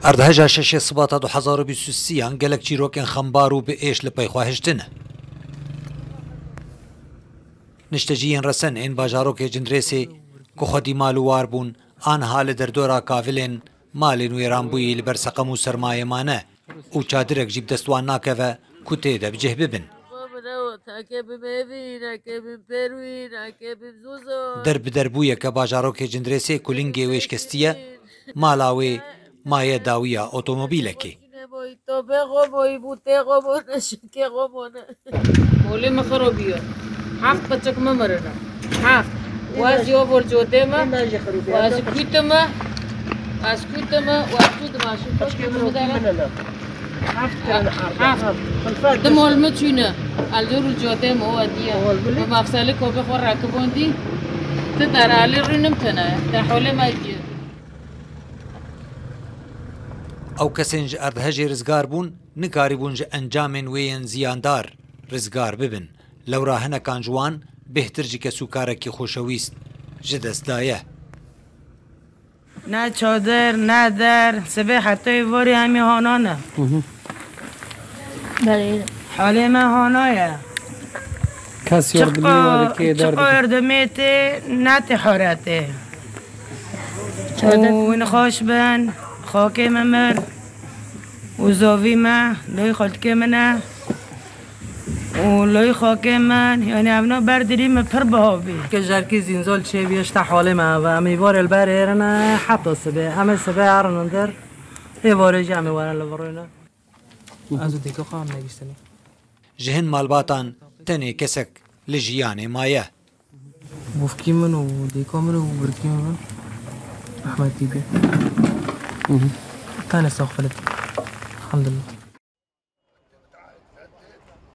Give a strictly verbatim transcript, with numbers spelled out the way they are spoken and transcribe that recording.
Erdheja şeşê Sibata du hezar û bîst û sêyan gelek çîrokên xembar û bi êş li pey xwe hiştine. Nişteciyên resen ên bajarokê Cindirêsê ku xwedî mal û war bûn, aniha li derdora kavilên malên wêranbûyî li ber seqem û sermayê mane û çadirek jî bi dest wan nakeve ku tê de bi cih bibin. Der bi der bûyeke bajarokê Cindirêsê ku lingê wê şikestî ye, mala wê maye dawiya otomobîlekê. Holê min xirobî ye. Heft qeçek min mirine. Heft. Wa ez jî o bor cotê me. Wa ez jî kûtime. Ez kûtime. Wa ez kûtime. Heft. Di mol min çûne. El dor û cotê me o diye. Bi mafsali kopê xwe rakibon dî. Ti deralî rûnim tine. Te holê me diye. Ew kesên ji erdhejê rizgar bûn, nikarîbûn ji encamên wê yên ziyandar rizgar bibin. Lewra hinekan ji wan bêhtir ji kesûkarekî xoşewîst ji dest daye. Ne çadir, ne der, sibê heta êvarê em ê hana ne. Belê. Halê me hana ye. Kes yardımı var ki eder. Çiqa yardimê tê, ne tê haretê. Çadir. Û win xweş bin, xakê me mir. Û zavî me, loy xaltikê min e. Û loy xakê min, yani evna berdirî min pir biha bî. Ke jerkî zînzol çêbî, işte halê me ev e. Em êvarê li ber êrine heta sibê. Em ê sibê erin dir. Êvarê jî em ê werin li vir rûne. Ez û dêka xwe em negiştine. Ji hin malbatan tenê kesek li jiyanê maye. Bûfkî min û dêka min û birkî min Ehmed Bîbî. Tenê sax filit. Elhamdulillah.